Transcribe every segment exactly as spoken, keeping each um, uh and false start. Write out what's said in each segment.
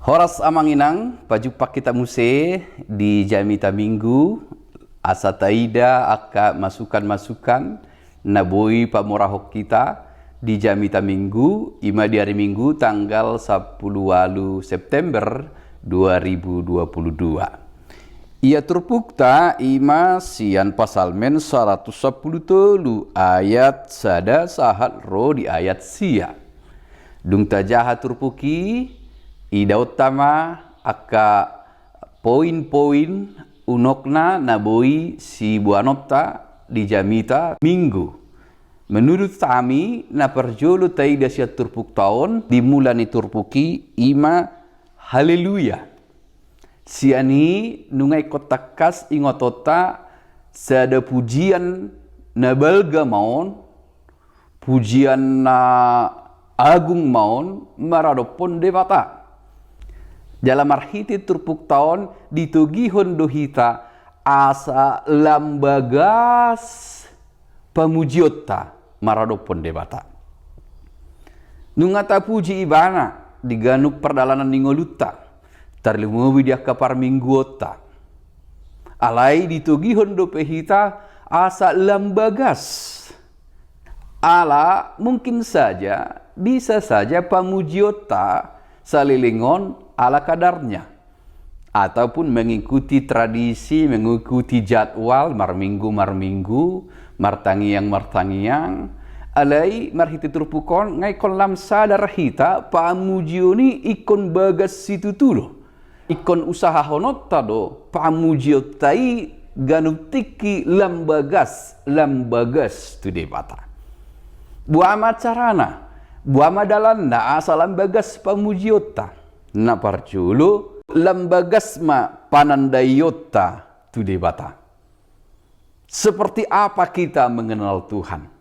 Horas amang inang, pajumpang hita muse di jamita Minggu, asa taida angka masukan-masukan na boi pamorahon hita di jamita Minggu, i ma di ari Minggu tanggal sampulu ualu September dua ribu dua pulu dua. Ia turpukta i ma sian Psalmen saratus sampulu tolu ayat sada sahat ro di ayat sia. Dung tajaha turpuk i, idaonta ma angka poin-poin unokna na boi siboanonta di jamita Minggu. Menurut hami, na parjolo taida sian turpukta on, di mula ni turpuk i, i ma Haleluya. Sian i nunga ingkon tangkas ingotonta sada pujian na balga ma on, pujian na agung ma on maradophon Debata. Jala marhite turpukta on ditogihon do hita asa lam bagas pamujionta maradophon Debata. Nunga tapuji Ibana di ganup pardalanan ni ngolunta, tarlumobi di angka parmingguonta. Alai ditogihon dope hita asa lam bagas. Ala mungkin saja, bisa saja pamujionta saleleng on ala kadarnya, ataupun mengikuti tradisi, mengikuti jadwal marminggu-marminggu, martangiang-martangiang. Alai marhite turpuk on nga ingkon lam sadar hita pamujion i ingkon bagas situtu do. Ingkon usahahononta do pamujionta i ganup tingki lam bagas, lam bagas tu Debata. Boha ma carana, boha ma dalanna asa lam bagas pamujionta? Na parjolo, lam bagas ma panandaionta tu Debata. Seperti apa kita mengenal Tuhan?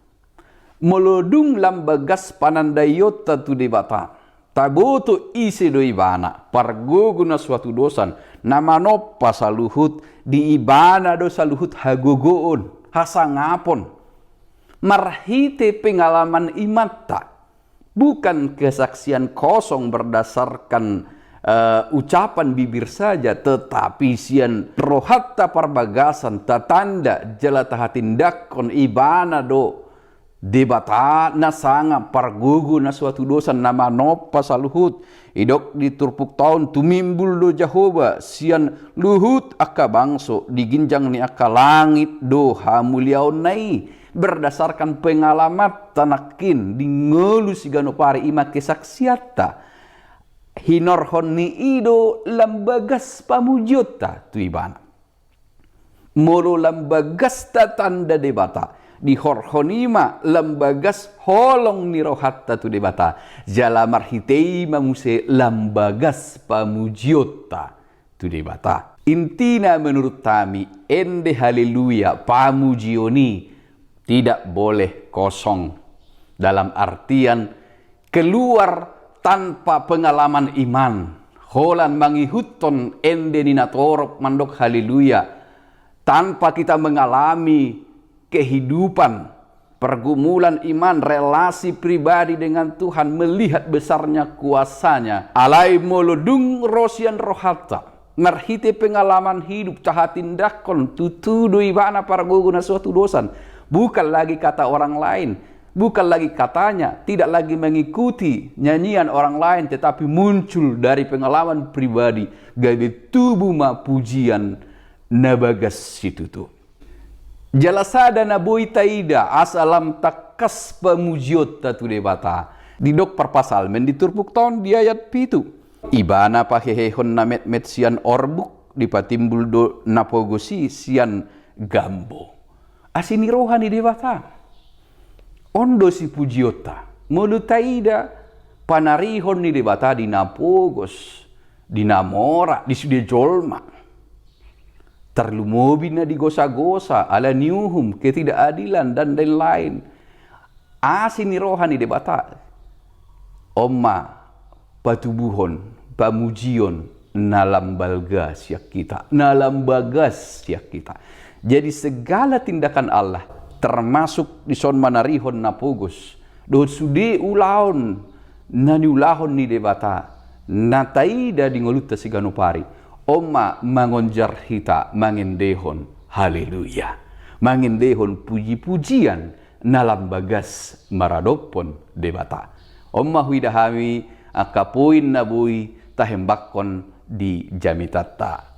Molo dung lam bagas panandaionta tu Debata, taboto ise do Ibana, pargogo na so hatudosan, na manompa saluhut, di Ibana do saluhut hagogoon, hasangapon. Marhite pengalaman imanta. Bukan kesaksian kosong berdasarkan, eh, ucapan bibir saja, tetapi sian rohanta parbagasan tatanda jala tahatindanghon Ibana do Debata na sangap, pargogo na so hatudosan, na manompa saluhut. Didok di turpukta on, tumimbul do Jahowa sian luhut angka bangso, di ginjang ni angka langit do hamuliaonna i. Berdasarkan pengalamanta nangkin di ngolu siganup ari, i ma kesaksianta. Hinorhon ni i do lam bagas pamujionta tu Ibana. Molo lam bagas tatanda Debata, dihorhon i ma lam bagas holong ni rohanta tu Debata, jala marhite i ma muse lam bagas pamujionta tu Debata. Intina menurut hami, ende haleluya, pamujion i tidak boleh kosong. Dalam artian keluar tanpa pengalaman iman, holan mangihuthon ende ni natorop mandok haleluya, tanpa kita mengalami kehidupan, pergumulan iman, relasi pribadi dengan Tuhan, melihat besarnya kuasa-Nya. Alai molo dung ro sian rohanta, marhite pengalaman hidup, tahatindanghon tutu do Ibana pargogo na so hatudosan. Bukan lagi kata orang lain, bukan lagi katanya, tidak lagi mengikuti nyanyian orang lain, tetapi muncul dari pengalaman pribadi, gabe tubu ma pujian na bagas situtu. Jala sada na boi taida asa lam tangkas pamujionta tu Debata, didok parpsalmen di turpukta on di ayat pitu. Ibana pahehehon na metmet sian orbuk, dipatimbul do na pogos i sian gambo. Asi ni roha ni Debata. On do sipujionta. Molo taida panarihon ni Debata di na pogos, di na mora, di sude jolma. Tarlumobi na digosagosa ala ni uhum, ketidakadilan, dan lain-lain. Asi ni roha ni Debata. On ma patubuhon pamujion na lam balga sian hita, na lam bagas sian hita. Jadi segala tindakan Allah, termasuk dison manarihon na pogos dohot sude ulaon na niulahon ni Debata, na taida di ngolunta siganup ari, on ma mangonjar hita mangendehon haleluya, mangendehon puji-pujian na lam bagas maradophon Debata. On ma huida hami angka poin na boi tahembakkon di jamitanta